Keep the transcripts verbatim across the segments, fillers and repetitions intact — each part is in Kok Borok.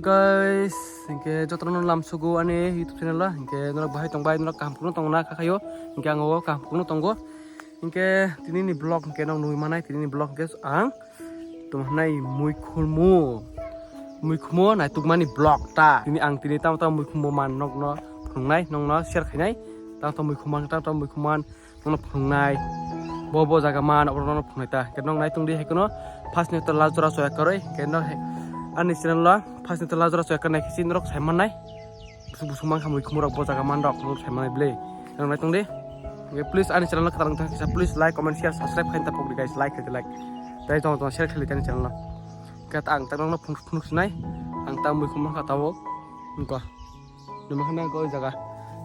Guys, hinkhe jotono lamsugo ani YouTube channel o, hinkhe norok bahai tongbai, norok kaham kheno tongna kha khayo, hinkhe ang o kaham kheno tongo. Hinkhe tini ni vlog hinkhe nok nugwi manai, tini ni vlog hinkhe ang tongmani muikhulmu, muikhulmu naitukmani vlog ta. Tini ang tini tamo tamo muikhulmu man nokno phunuknai, nokno share khainai, tamo tamo muikhulmu man, tamo tamo muikhulmu man. Nono phunuknai. Bo bo jaga man, abo nono phunuknai ta. Ke nok nai tongdi hai kono first ni tola jora soya karwi. Ke nok hai ani channel lo first ni tola jora soya karnai kisi norok sai mannai. Busuk busuk man khamwi khumurok bo jaga man rok norok sai mannai ble. Nok nai tongdi. Ke please ani channel no kwtal wngthang kisa please like, comment, share, subscribe khain ta pokdi guys, like khaidi like. Tai tong tong share khaili ani channel no. Ke ta ang ta nok no phunuk phunuk sinai. Ang ta mui khumang kha tabo. Nukha. Numa khana ko jaga.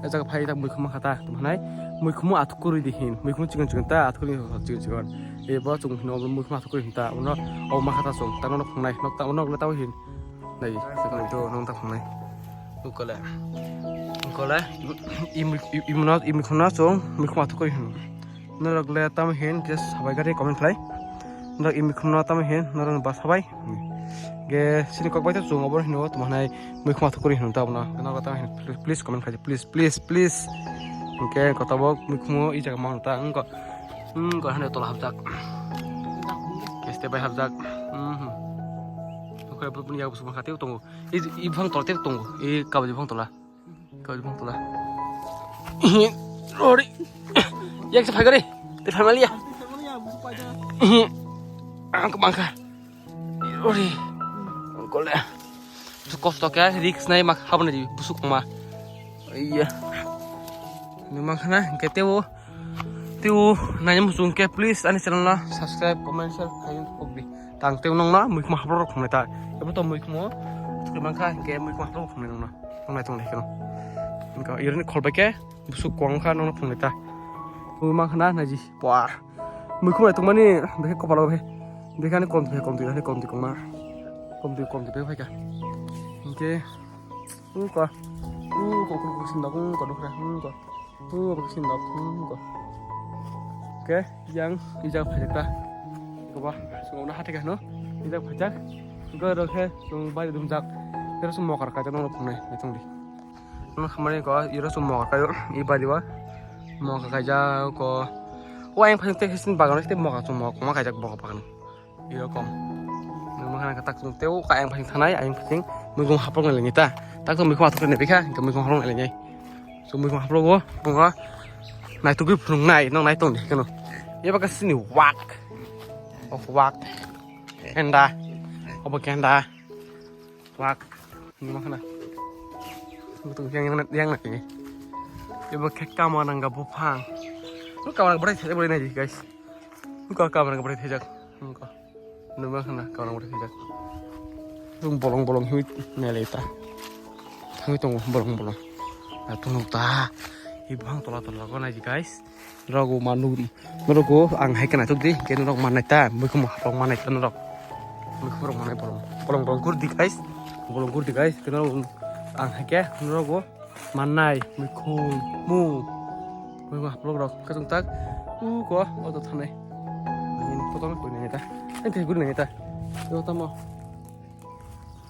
E jaga phai ta muikhumu khata. Tuma hanai muikhumu athukuri di hin. Muikhumu chikon chikon ta athukuri chikon chikon. E bo chung hino muikhumu athukuri hin ta. Uno o ma khata chung. Ta uno phungnai. Nok ta uno le tau hin. Nai. Sakon to nong ta phungnai. Ukole. Ukole. Imui imuno imukhuna chung muikhumu athukuri hin. Norok le tamo hin khe sabai gari comment khlai. Norok imi khumno tamo hin norok ba sabai. Ge sini kok bai to chung obo hino tamo hanai mui khuma thukuri hino ta bono. Norok tamo hin please comment khlai please please please. Hingke kota bo mui khumo i jaga ma ta wngko. Wngko hande tola hapjak. Keste bai hapjak. Mhm. Oke bro pun ya busuk khati tongo. I i bhang tola tek tongo. I kabaj bhang tola. Kau di bang tula. Rori. Yak sa phagari. Te family ya. Ang kemangka. Rori. Kole. Kosto kya risk nai mak habna di busuk ma. Iya. Ni makhana kete wo. Teo nai muchung ke please ani channel no subscribe, comment, share khaiyung pokdi. Tang teo nong na muikhumo haplok rok khungnai ta. Ebo to muikhumo thukui mankha ke muikhumo haplok rok khungnai nong na. Nong nai tong nai kheno. Engka irini khol bai ke busuk kwang kha nong na phungnai ta. Tui mankha na naji. Wah. Muikhumo nai tongmani bekhe kopalo khe. Bekhe ani komti komti ani komti kongma. Komti komti bekhe phaikha. Hingke. Wngko. Wngko, wngko, wngko, sindok, wngko, nukra, wngko. Wngko, sindok, wngko. Oke, yang, ijak phajak ta. Koba, sungo na hati kahno. Ijak phajak. Go ro khe, sung bai dumjak. Iro sung mokar kaja nong phunai, naitung di. Nong khamani ko, iro sung mokar kayo, i bai diwa. Mokar kaja ko. Wa yang phajak te kisin bagan te mokar sung mokar, mokar kaja bokar bagan. Irokom. Nung makhana khe tak teo ka ayang phasing thanai, ayang phasing muikung haplok nai lengni ta. Tak to muikung haplok nai bikha, hingke muikung haplok nai lengnai. So muikung haplok o, nung nai tugui phunuk nai, nung nai tong di keno. Eba ka sini wak. Of wak. Kenda. Obo kenda. Wak. Nima khana. Butung yang yang yang lagi. Ibo khe kama nang ga buphang. Lu kama nang brai thai brai nai guys. Lu ka kama nang brai thai jak. Nima khana kama nang brai thai jak. Lu bolong bolong hui nai lai ta. Thangwi tongo bolong bolong. Atung ta. Ibo hang tola tola ko nai guys. Rogo manu, rogo ang hai kana tuk di, keno rok manai ta, muikhumo haplok manai ta norok. Muikhumo rok manai bolong, bolong bolong kur di guys, bolong kur di guys, keno ang hai ke rogo manai, muikhum, mu, muikhum haplok rok, kachung tak, u ko, o to thanai. Ini potong koi nai ta, ini guri nai ta, yo tamo.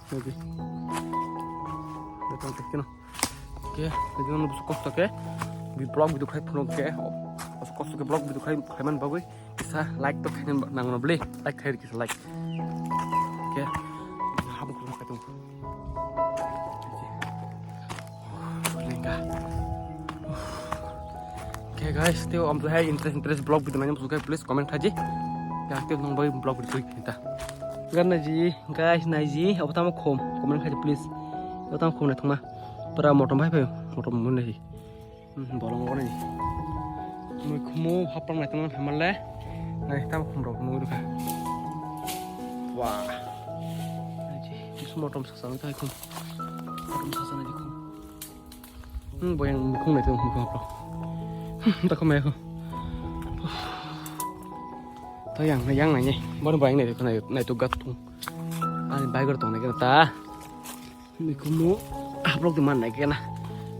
Nadi. Betong tekino. Oke, jadi nang busuk kosto ke. Bi vlog video khai phunuk ke. Busuk kosto ke vlog video khai khai man bagwi. Kisa like to khai nang no beli. Like khai kisa like. Oke. Habu kuno khai tung. Lengga. Oke guys, teo amtwhai interest interest vlog video nai musukai please comment khaji. Ya teo nang bai vlog video kita. Gan naji guys naji abo tamo khom comment khaji please. Abo tamo khom na thangma. Pura motom bai bai motom mun naji. Bolong bolong ni. Mui khumu hapang nai tong hamale. Nai tamo khom rok nung rukha. Wah. Naji bisu motom saksa nai khom. Motom saksa naji khom. Hmm, boyang mukhung nai tong mukhung haplo. Hmm, ta khumai ko. Ta yang nai yang nai ni. Bon boyang nai ko nai nai tu gat tung. Ani bai gor tong nai ta. Mukhung mu haplok di man nai kena.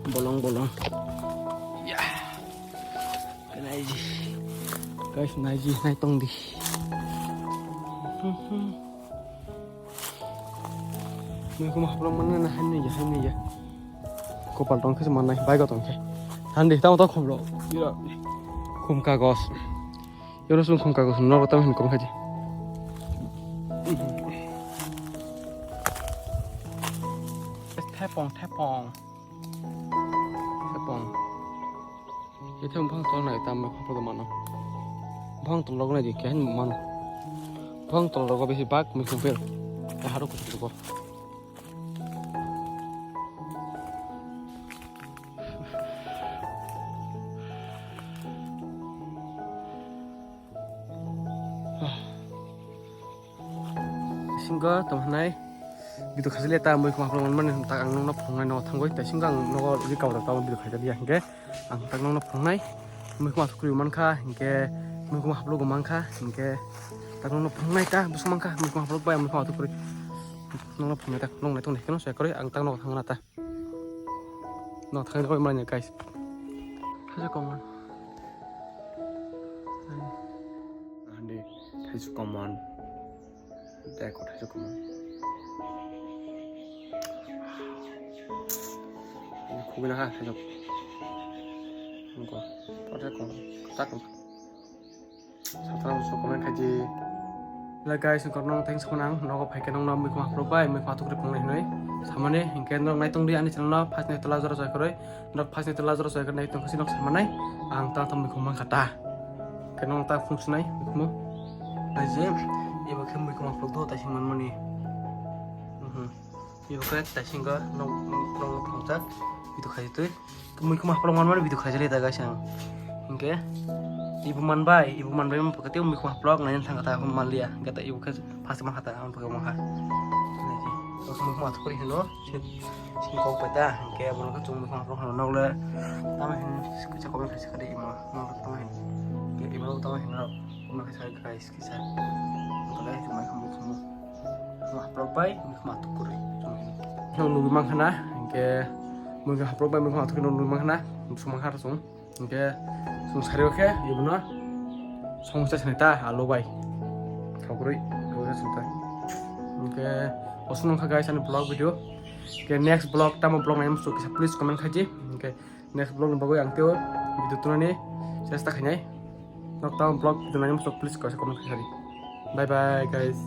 Bolong bolong. Ya. Nai ji. Guys, nai ji nai tong di. Hmm, hmm. Muikhum haplok mannai na, haini ya, haini ya. Kopal tong khe se mannai, bike o tong khe. Handi, tamo to khumlo. Ira. Khum kagos. Yoro sum khum kagos, no tam hin kom khaji. Thepong, thepong. Thepong. Ithang bhang tol nai tam khopro mano. Bhang tol rok nai di khe hin mano. Bhang tol rok bisi bak muikhum per. Haru kuchuk ko. Singo tong hanai. Video khajali ta muikhum haplok manmani tak ang nokno phungnai no thangoi, tai singo ang nogo recover ta video khajali ya hingke. Ang tak nokno phungnai, muikhum athukri mankha, hingke muikhum haplok mankha, hingke tak nokno phungnai ta, bwswk mankha, muikhum haplok bai muikhum athukri nokno phungnai ta, noknai tongni hingke no sai koroi, ang tak nokno thangna ta. Nok thangna koroi manya, guys. Khaja koma. Handi, khaja koma. Tei kothai rok kwmwi. Khugui na ha, thajak. Nokho, kothai kwmwi. Tak. Sathang so comment khaji. Hello guys, nokho nong thanks khonang. Nogo phaikhe nongno muikhum haplok bai, muikhum athukri phungnai hinwi. Samani, hinkhe norok naitongdi ani channel no, first ni tola jora joi kwrwi. Norok first ni tola jora joi kwrwi naitong khasi nok samanai. Ang ta tong muikhum mankha ta. Khe nong ta phung sinai, muikhumo. Naije, ibo khe muikhum haplok do, taising manmani. Mhm. Ibo khe taising ga nong, nong, nong phungjak, ido khai twi. Muikhum haplok manmani video khai jali da gaisang. Hingke, ibo manbai, ibo manbai mo pakati muikhum haplok nai thang kata manliya. Kata ibo khe first man kata ang pakai mangha. Naije, ibo muikhum haplok hino, sini, sini kok peta, hingke abo khe chung muikhum haplok hino, nokle, tamo hin, kisa comment khai sakha de imo, nokle tamo hin. Hingke imo tamo hin, nokle khai sakha guys. Kisa. Tole, chumai khamo, khamo. Khamo haplok bai, khamo atuk kwrwi. Chumai. Nong nugwi mankha na, hinkhe muikhum haplok bai muikhum atuk nong nugwi mankha na, sumang kha rw chwng. Hinkhe chwng sari o khe, ibono songsa sinai ta, alo bai. Khao kwrwi, khao kwrwi sinai ta. Hinkhe, oswk nongkha guys, ani vlog video. Hinkhe next vlog, tamo vlog nai muchung kisa please comment khaidi. Hinkhe, next vlog ni bagwi ang teo video tunani chesta khainai. Nok tamo vlog video nai muchung please kaisa comment khai sadi. Bye bye guys.